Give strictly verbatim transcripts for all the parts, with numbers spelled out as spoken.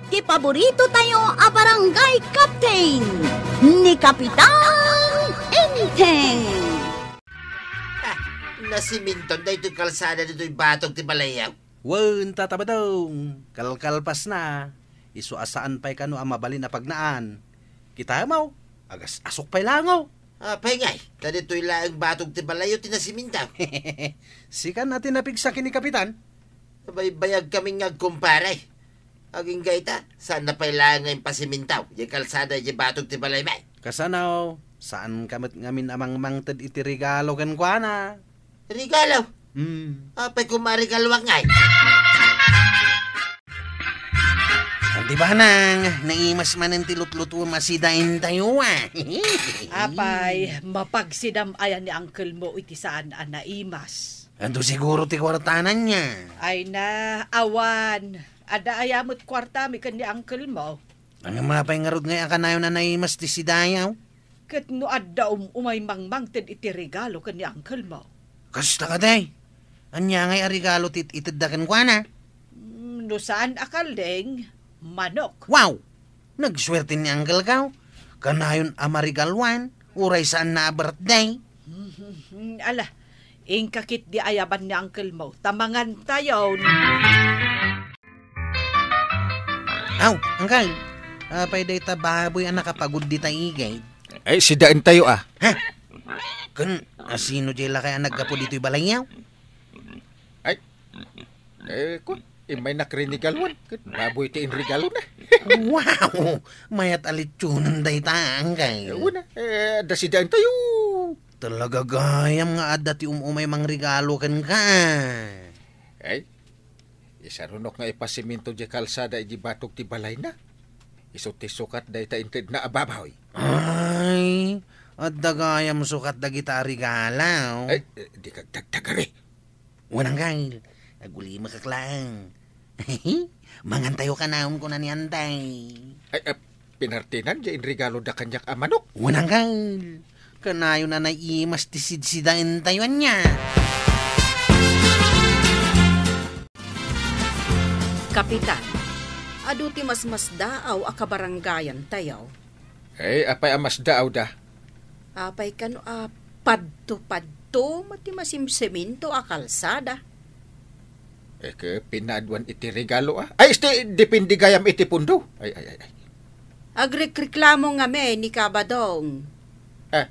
Ti paborito tayo a barangay captain, ni Kapitan Enteng. Ah, nasiminton daytoy kalsada ditoy batog ti balayyo. Wen, Tata Badong, kalkalpas na. Isu a saan pay kano a mabalin a pagnaan. Kita mo, agas-asok pay langaw. Apay ngay, ta ditoy laeng batog ti balayyo ti nasiminto. Sika na ti napigsa ken ni Kapitan? Baybayag kami nga agkumpare. Agingga ita, saan na pay laeng nga impasiminto diay kalsada diay batog ti balaymi. Kasano, saan ka met ngamin a mangmangted iti regalo kenkuana? Regalo? Hmm. Apay koma a regaluak ngay? Di ba nang naimas manen ti lutlutuem a sidaentayo, a? Apay, mapagsidam aya ni uncle mo iti saan a naimas? Adu siguro ti kuartana niya. Ay na, awan. Adda aya met kuartami ken ni uncle mo? Ngem apay ngarud ngay a kanayon a naimas ti sidayo? Ket no adda um-umay mangmangted iti regalo ken ni uncle mo? Kasta kadi? Ania ngay a regalo ti itedda kenkuana? Mm, no saan a kalding, manok. Wow! Nagsuerte ni uncle ko. Kanayon a marigaluan, uray saan na a birthday. Ala, inka ketdi ayaban ni uncle mo, ta mangantayon. Aw, uncle, apay dayta baboy a nakapagud dita igid? Ay, sidaentayo, a. Ha? Ken, asino diay lakay a naggapu ditoy balayyo? Ay, eh, kun, immay nakrinigaluan, ket baboy ti inregalona. Wow! Mayat a litsunon dayta, uncle. Eh, wen a, eh, adda sidaentayo. Talaga gayam nga adda ti um-umay mangregalo kenka. Ay, isarunok nga ipasiminto diay kalsada idiay batog ti balayna. Isu ti sukat dayta intedna a baboy. Ay, adda gayam sukat dagita a regalo. Ay, eh, dika agdagdagari. Wen, uncle, agulimek laeng. Mangantayo kanayon kuna ni Antay. Ay, eh, pinartinan diay inregaloda kaniak a manok. Wen, uncle. Kanayon a naimas ti sidsidaentayo ania. Kapitan, adu ti masmasdaaw a kabarangayantayo. Eh, apay a masdaawda? Apay kano a padto-padto met ti masimsiminto a kalsada? Eh, ke, pinaaduan iti regalo, a? Ay, isu ti depende gayam iti pundo. Ay, ay, ay, ay. Agrekreklamo ngamin ni Kabadong. Ah.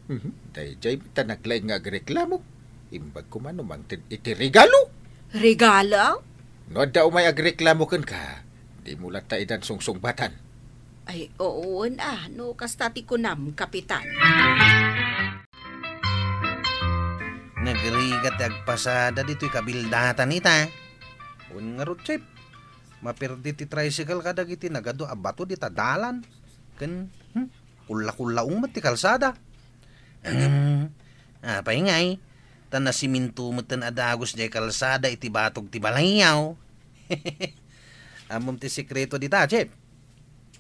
Mhm. Daydiay met a naglaing nga agreklamo. Imbag koma no mangted iti regalo. Regalo? No adda umay agreklamo kenka, dimo latta idan sungsungbatan. Ay, wen a, no kasta ti kunam, Kapitan. Nagrigat ti agpasada ditoy kabildatan ita. Wen ngarud, Chief, maperdi ti tricycle kadagiti nagadu a bato dita dalan. Ken, hmm, kulla-kullaong met ti kalsada. Ngem, apay ngay, ta nasiminto metten a dagus diay kalsada iti batog ti balayyo. Ammom ti sekreto dita, Chief?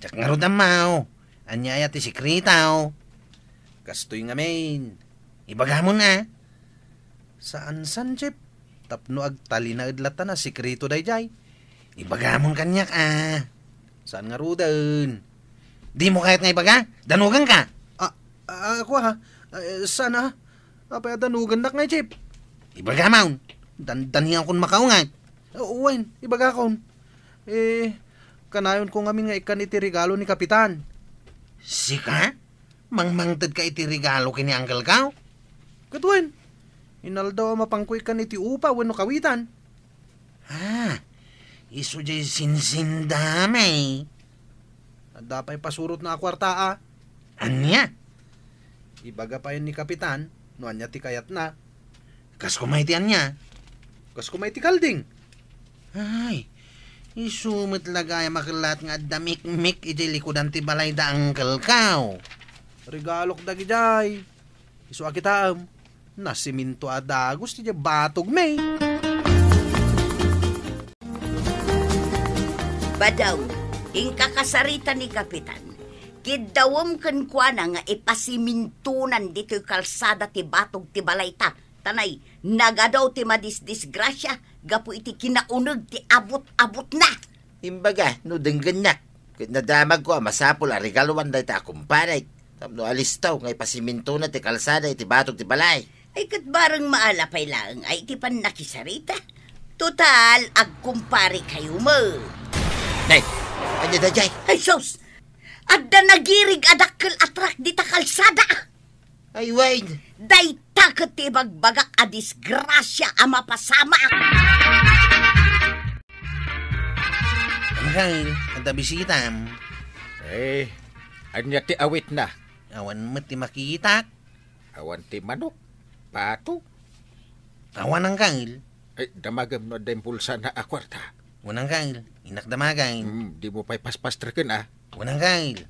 Diak ngarud ammo. Ania aya ti sekreto? Kastoy ngamin. Ibagamon a. Saan, saan, Chief. Tapno agtalinaed latta a sekreto daydiay. Ibagamon kaniak a. Saan ngaruden? Dimo kayat nga ibaga? Danugenka? Ah, ah, ako, ha? Eh, saan, ha? Apay a danugennak nga, Chief? Ibagamon. Dandaniakon makaungat. Ah, wen, ibagakon. Eh, kanayonko ngamin nga ikkan iti regalo ni Kapitan. Sika? Mangmangtedka iti regalo ken ni Uncle Kao? Ket wen, inaldaw a mapanko ikkan iti upa wenno kawitan. Ah, isu diay sinsindami. Adda pay pasurotna a kuarta a. Ania? Ibaga pay ni Kapitan no ania ti kayatna. Kas koma iti ania? Kas koma iti kalding. Ay, isu met la gayam a kellat nga adda mikmik idiay likudan ti balay da Uncle Kao. Regalok dagidiay. Isu a kitaem, nasiminto a dagus ti diay batogmi. Badong, inka kasarita ni Kapitan. Kiddawem kenkuana nga ipasimintonan ditoy kalsada ti batog ti balayta. Ta nay, nagadu ti madisdisgrasia gapu iti kinauneg ti abut-abutna. Imbaga, no denggennak, ket nadamagko a masapul a regaluan dayta a kumparek tapno alistaw nga ipasimintona ti kalsada iti batog ti balay. Ay, ket bareng maala pay laeng ay iti pannakisarita. Total, agkumparekayo met. Nay, ania daydiay? Ay, sus! Adda nagirig a dakkel a truck dita kalsada. Ay, wen. Dayta ket ti ibagbagak a disgrasia a mapasamak. Angel, adda bisitam. Eh, ania ti awitna? Awan met ti makitak. Awan ti manok, pato. Awan, Angel. Eh, damagem no adda impulsana a kuarta. Wen, Angel, innak damagem. Hmm, dimo pay paspastreken, a. Wen, Angel.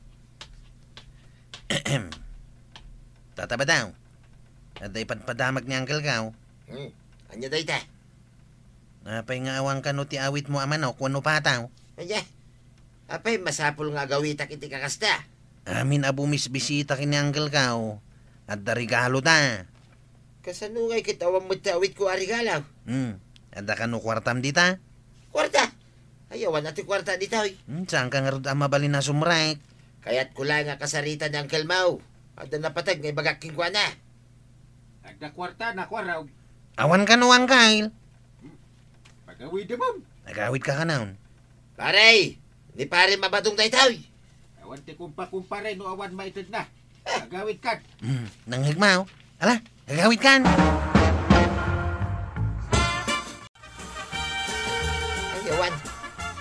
Tata Badang, adda ipadpadamag ni Angkelko. Hmm, ania dayta? Apay nga awan kano ti awitmo a manok wenno pato? Ania? Apay masapul nga agawitak iti kakasta? Amin a bumisbisita ken ni Angkelko, adda regalota. Kasano ngay ket awan met ti awitko a regalo? Hmm, adda kano kuartam dita? Kuarta? Ay, awan a ti kuarta ditoy. Hmm, saanka ngarud a mabalin a sumrek? Kayatko laeng a kasarita ni Uncle Mau. Adda napateg nga ibagak kenkuana. Adda kuarta, nakuarog. Awan kano, Angkel. Pagawidem. Agawidka kanon. Pare, ni pare mabadong daytoy. Awan ti kumpa-kumpare no awan maitedna. Agawidkan. Hmm, nangngegmo. Ala, agawidkan. Ay, awan.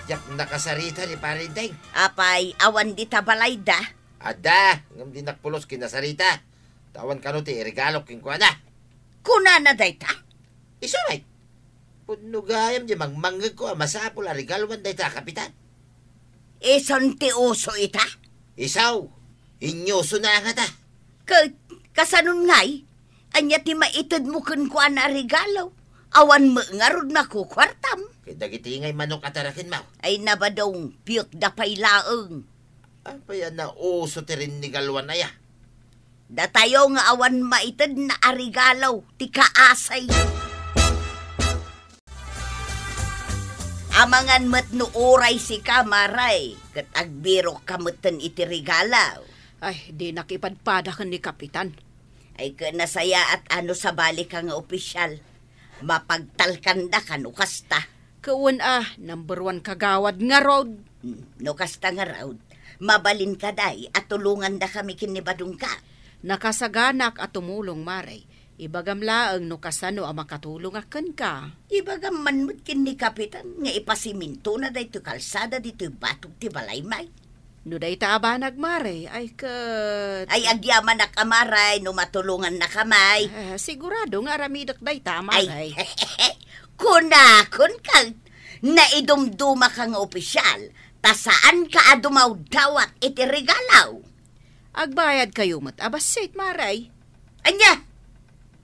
Diak nakasarita ni Pare Enteng. Apay, awan dita balayda? Adda, ngem dinak pulos kinasarita. Ta awan kano ti iregalok kenkuana. Kunana dayta? Isu met. Pudno gayam di mangmangngegko a masapul a regaluan dayta a kapitan. Isun ti uso ita? Isu. Inyusona ngata. Ket, kasanon ngay? Ania ti maitedmo kenkuana a regalo? Awan met ngarud makukuartam. Ket dagiti ngay manok a tarakenmo? Ay nabadong, piekda pay laeng. Apay a nauso ti rinnigaluan aya? Datayo nga awan maitedna a regalo ti kaasi. Amangan met no uray sika, Maray, ket agbirokka metten iti regalo. Ay, dinak ipadpada ken ni Kapitan. Ay, ket nasayaat a no sabalika nga opisyal. Mapagtalkandaka no kasta. Ket wen a, number one kagawad ngarud. Hmm, no kasta ngarud, mabalinka, day, a tulongandakami ken ni badongka. Nakasaganak a tumulong, Maray. Ibagam laeng no kasano a makatulongak kenka. Ibagam man met ken ni Kapitan nga ipasimintona daytoy kalsada ditoy batog ti balaymi. No dayta a banag, Maray, ay ket... Ay, agyamanak a Maray no matulongannakami. Ah, sigurado nga aramidek dayta, Maray. Ay, kunakon ket naidumdumaka nga opisyal, ta saanka a dumawdawat iti regalo. Agbayadkayo met a bassit, Maray. Ania?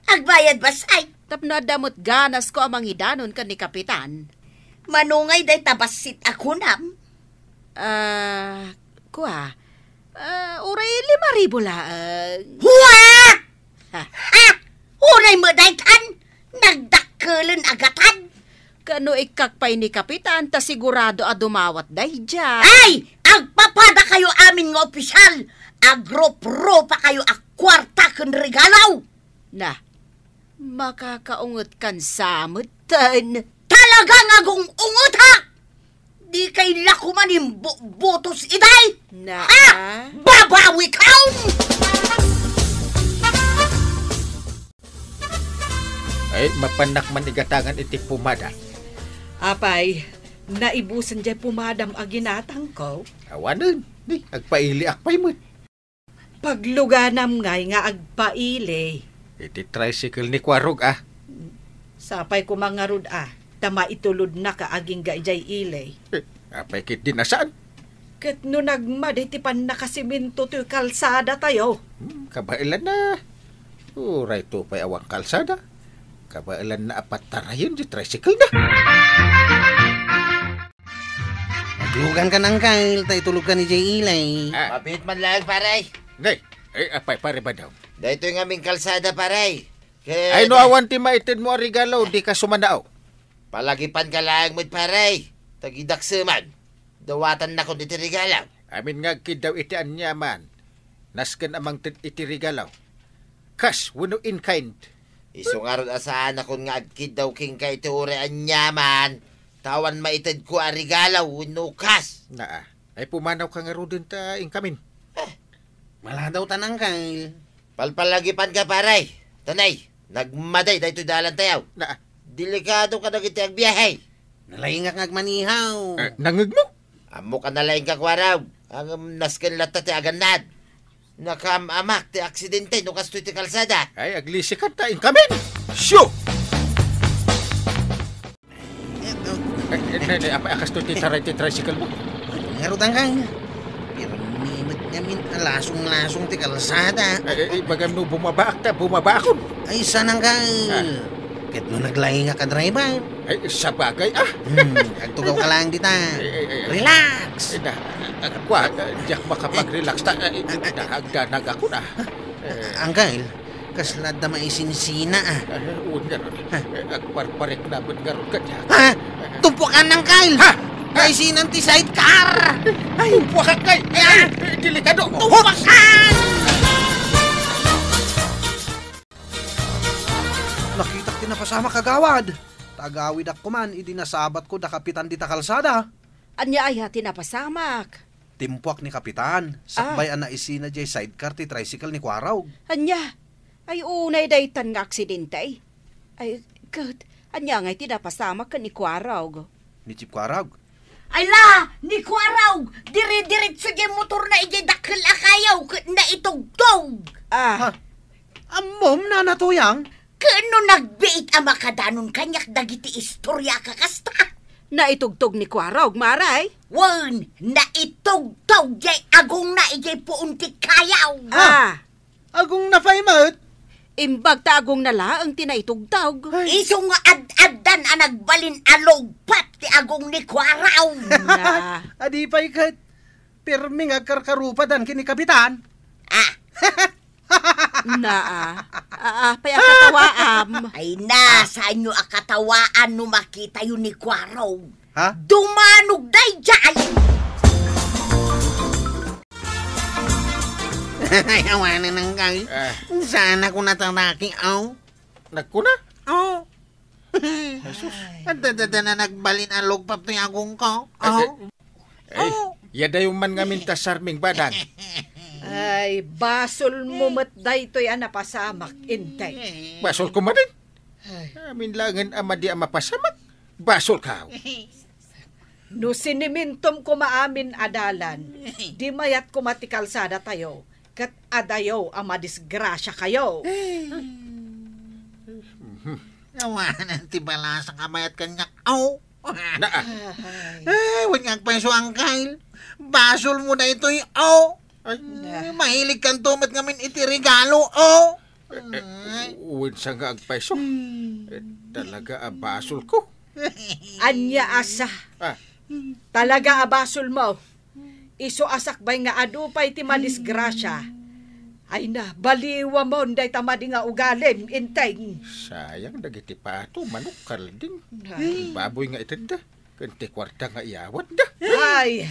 Agbayad bassit? Tapno adda met ganasko a mangidanon ken ni Kapitan. Mano ngay dayta bassit a kunam? Ah, kua. Ah, uray lima ribu laeng. Hua! Ha? Ha? Uray met daytan? Nagdakkelen a gatad? Ket no ikkak pay ni Kapitan, ta sigurado a dumawat daydiay. Ay! Agpapadakayo amin nga opisyal! Agruprupakayo a kuarta ken regalo! Na, makakaungetkan sa metten. Talaga nga agung-ungetak! Dikay la koman imbubutos idiay! Na, ha? Ah? Babawikon! Ay, mapannak man igatangan iti pomada. Apay, naibusen diay pomadam a ginatangko? Awanen, di, agpailiak pay met. Pagluganam ngay nga agpaili. Iti tricycle ni Kuarog, ah. Sapay koma ngarud, ah, ta maitulodnak a agingga idiay ili. Eh, apay ketdi a saan? Ket no nagmadi ti pannakasiminto toy kalsadatayo. Hmm, kabaelanna. Uray to pay awan kalsada. Kabaelanna a patarayen ti tricycle na. Aglugankan, Angkel, ta itulogkan idiay ili. Ah. Mabiit man laeng, pare. Nay, ay, apay, pare Badong. Daytoy ngamin kalsada, pare. Ket... Ay, no awan ti maitedmo a regalo, dika sumanao. Palagipanka laeng met, pare. Ta gidakseman. Dawatannakon iti regalo. Amin nga agkiddaw iti aniaman, nasken a mangted iti regalo. Cash wenno in kind. Isu ngarud a saanakon nga agkiddaw kenka iti uray aniaman, ta awan maitedko a regalo wenno cash. Naa. Ay, pumanawka ngaruden ta inkamin. Eh. Maladaw ta, Angkel. Palpalagipanka, pare. Tanay, nagmaday daytoy dalan tayo. Na- Delikado kadagiti agbiahe. Nalaingak nga agmanihaw. Eh, nangngegmo? Ammok a nalaingka, Kuarog. Ngem nasken latta ti agannad. Nakaam-amak ti aksidente no kastoy ti kalsada. Ay, aglisikan ta inkamin. Shoo! Ay, ay, ay, apay a kastoy ti taray ti tricycle mo? Ngarud, Angkel. Pirmi met ngamin a lasong-lasong ti kalsada. Ay, ay, ay, ibagam no bumabaak ta, bumabaakon. Ay, saan, Angkel? Ah. Ket no naglaingak a driver. Ay, sabagay, ah. Hmm, agtugawka laeng dita. Ay, ay, ay, ay. Relax. Ay, na, ah, kwa, ah, diak makapag-relax ta, ah, eh, eh, na, agdanag ako na. Eh. Angkel, kasla adda maisinsina, ah. Ah, wen ngarud. Ha? Eh, agparparek na met ngarud kaniak. Ha? Tumpukan, Angkel! Ha? Naisinan ti sidecar! Ay, tumpukan kay! Ay, ay, delikado! Tumpukan! Nakitak ti napasamak, kagawad. Tagawidak koman idi nasabatko da kapitan dita kalsada. Ania aya ti napasamak? Timpuak ni kapitan, sakbay Ah. a naisina diay sidecar ti tricycle ni Kuarog. Ania? Ay, unay daytan nga aksidente. Ay, ket, ania ngay ti napasamak ken ni Kuarog? Ni Chief Kuarog? Ay la, ni Kuarog, dire-diretso diay motorna idiay dakkel a kayo ket naitugtog. Ah. Ha? Ammom, Nana Tuyang? Ken no nagbiit a makadanon kaniak dagiti istorya a kakasta? Naitugtog ni Kuarog, Maray? Wen, naitugtog diay agongna idiay puon ti kayaw. Ah. Agongna pay met? Imbag ta agongna laeng ti naitugtog. Ay. Isu nga ad-addan a nagbalin a lugpat ti agong ni Kuarog. Na. Adi pay ket pirmi nga agkarkarupadan ken ni Kapitan. Ah. Naa. Aa, apay a katawaam? Ay na, saanyo a katawaan no makitayo ni Kuarog. Ha? Dumanog daydiay! Ay, awanen, Angkel. Ah. Saan ako nataraki, aw? Nagkuna? Oh. Jesus. Adda-adda na nagbalin a lugpat ti agongko. Ay, Oh. ay, ay, Oh. Yadayo man ngamin ta sarming badang. Ay, basol mo met daytoy a napasamak, Intay. Basol ko manen. Ay. Amin laengen a madi a mapasamak. Basol ka. No sinimintom koma amin a dalan, di mayat koma ti kalsada tayo, ket adayo a madisgrasya kayo. Awanen ti balasak a mayat kaniak, aw. Naa. Ay. Ay, wen nga agpayso, Angkel. Basol mo daytoy, aw. Ay. Na. Mahilig kanto met ngamin iti regalo, aw. Eh, eh, Ay. Wen sa nga agpayso. Hmm. Eh, talaga a basol ko. Ania a sa? Ah. Talaga a basol mo. Isu a sakbay nga adu pay ti madisgrasya. Ay na, baliwamon dayta madi nga ugalim, Intay. Sayang dagiti pato, manok, kalding. Ay. Baboy nga itedda, ken ti kuarta nga iyawatda. Ay,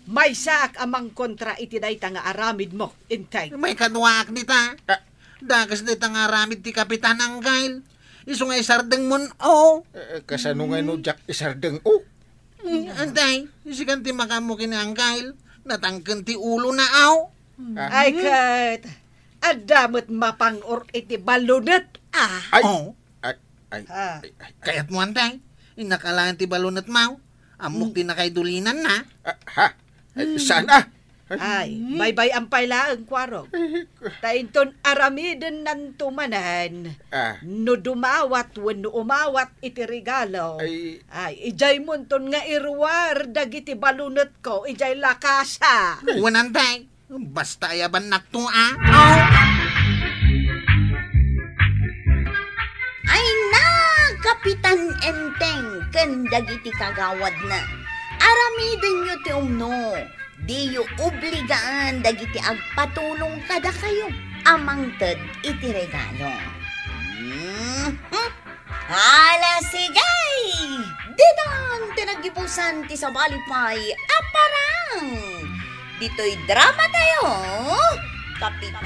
maysaak a mangkontra iti dayta nga aramidmo, Intay. May kaduaak dita. Ah. Dakes dayta nga aramid ti Kapitan, Angkel. Isu nga isardengmon, o. Eh, eh, kasano nga no diak isardeng, o? Mm, Antay, sikan ti makaammo ken ni Angkel. Natangken ti ulona, aw. Ah. Ay, ket, adda met mapang-or iti balunet, ah. Ay, Oh. ay, ay, Ah. ay, ay, ay. Kayatmo, Antay? Innak alaen ti balunet, maw? Ammok Mm. ti nakaidulinanna. Ah, ha? Ay, Mm. saan, ah? Ay, Mm. baybay-am pay laeng, Kuarog. Ta inton aramidennanto manen, Ah. no dumawat wenno umawat iti regalo, Ay. ay, idiaymonton nga iruar dagiti balunetko idiay lakasa. Wen, Antay, basta ayabannakto, a. Ay na, Kapitan Enteng ken dagiti kagawadna. Aramidenyo ti umno. Diyo obligaan dagiti agpatulong kadakayo a mangted iti regalo. Mhm. Hala, sige! Ditan ti naggibusan ti sabali pay a parang. Ditoy dramatayo, Kapitan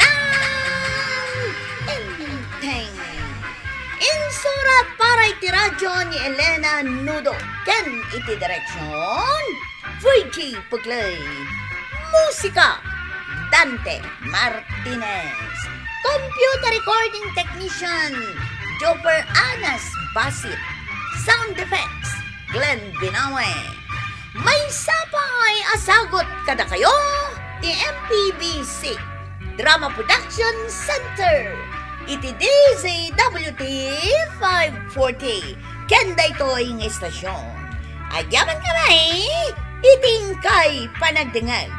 Enteng. Insurat para iti radyo ni Elena Nudo ken iti direksyon, Virgie Puglay. Musika, Dante Martinez. Computer recording technician, Joper Anas Basit. Sound effects, Glenn Binawe. Maysa pay a sagut kadakayo ti M P B C Drama Production Center iti D Z W T five forty ken daytoy nga istasyon. Agyaman kami iti inkay panagdengngeg.